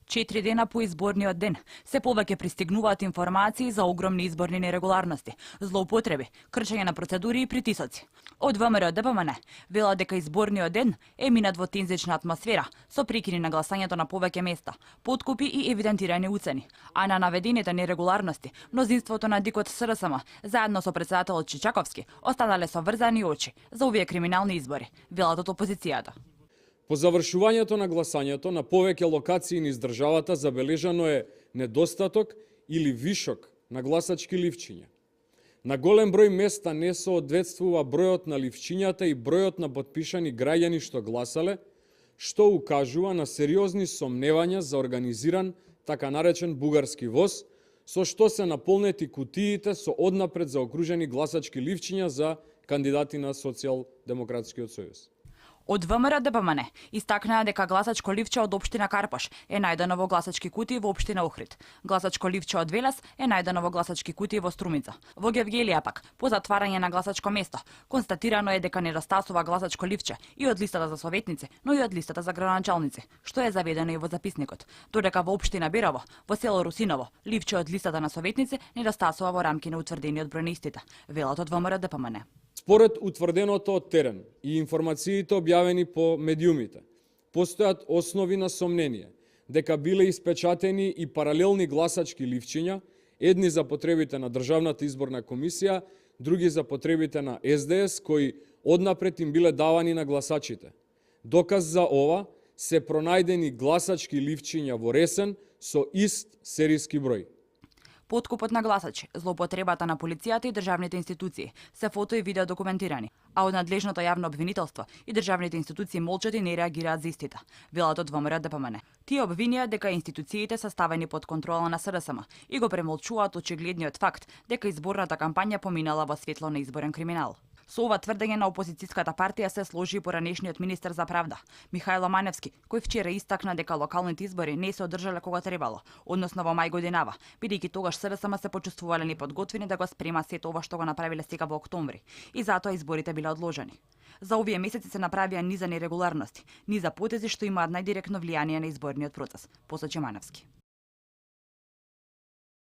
4 дена по изборниот ден, се повеќе пристигнуваат информации за огромни изборни нерегуларности, злоупотреби, кршење на процедури и притисоци. Од ВМРО ДПМН велат дека изборниот ден е минат во тензична атмосфера, со прекини на гласањето на повеќе места, подкупи и евидентирани уцени. А на наведените нерегуларности, мнозинството на ДИК-от СРСМ, заедно со претседателот Чичаковски, останале со врзани очи за овие криминални избори, велат од опозицијата. По завршувањето на гласањето на повеќе локации низ државата забележано е недостаток или вишок на гласачки ливчиња. На голем број места не соодветствува бројот на ливчињата и бројот на потпишани граѓани што гласале, што укажува на сериозни сомневања за организиран така наречен бугарски воз, со што се наполнети кутиите со однапред заокружени гласачки ливчиња за кандидати на Социјалдемократскиот сојуз. Од ВМРО ДПМН истакнаа дека гласачко ливче од општина Карпаш е најдено во гласачки кутии во општина Охрид. Гласачко ливче од Велес е најдено во гласачки кутии во Струмица. Во Гевгелија пак, по затварање на гласачко место, констатирано е дека недостасува гласачко ливче и од листата за советници, но и од листата за градоначалници, што е заведено и во записникот. Додека во општина Бирово, во село Русиново, ливче од листата на советници недостасува во рамки на утврдениот број на истите, велат од ВМРО ДПМН. Според утврденото од терен и информациите објавени по медиумите, постојат основи на сомнение дека биле испечатени и паралелни гласачки ливчиња, едни за потребите на Државната изборна комисија, други за потребите на СДС, кои однапред им биле давани на гласачите. Доказ за ова се пронајдени гласачки ливчиња во Ресен со ист серијски број. Подкупот на гласачи, злоупотребата на полицијата и државните институции се фото и видео документирани, а од надлежното јавно обвинителство и државните институции молчат и не реагираат за истите, велат од ВМРО ДПМН. Тие обвинија дека институциите се ставени под контрола на СРСМ и го премолчуваат очигледниот факт дека изборната кампања поминала во светло на изборен криминал. Со ова тврдење на опозицијската партија се сложи и поранешниот министер за правда, Михајло Маневски, кој вчера истакна дека локалните избори не се одржале кога требало, односно во мај годинава, бидејќи тогаш СРСМ се почувствувале неподготвени да го спрема сето ова што го направиле сега во октомври, и затоа изборите биле одложени. За овие месеци се направија низа нерегуларности, низа потези што имаат најдиректно влијание на изборниот процес, посочи Маневски.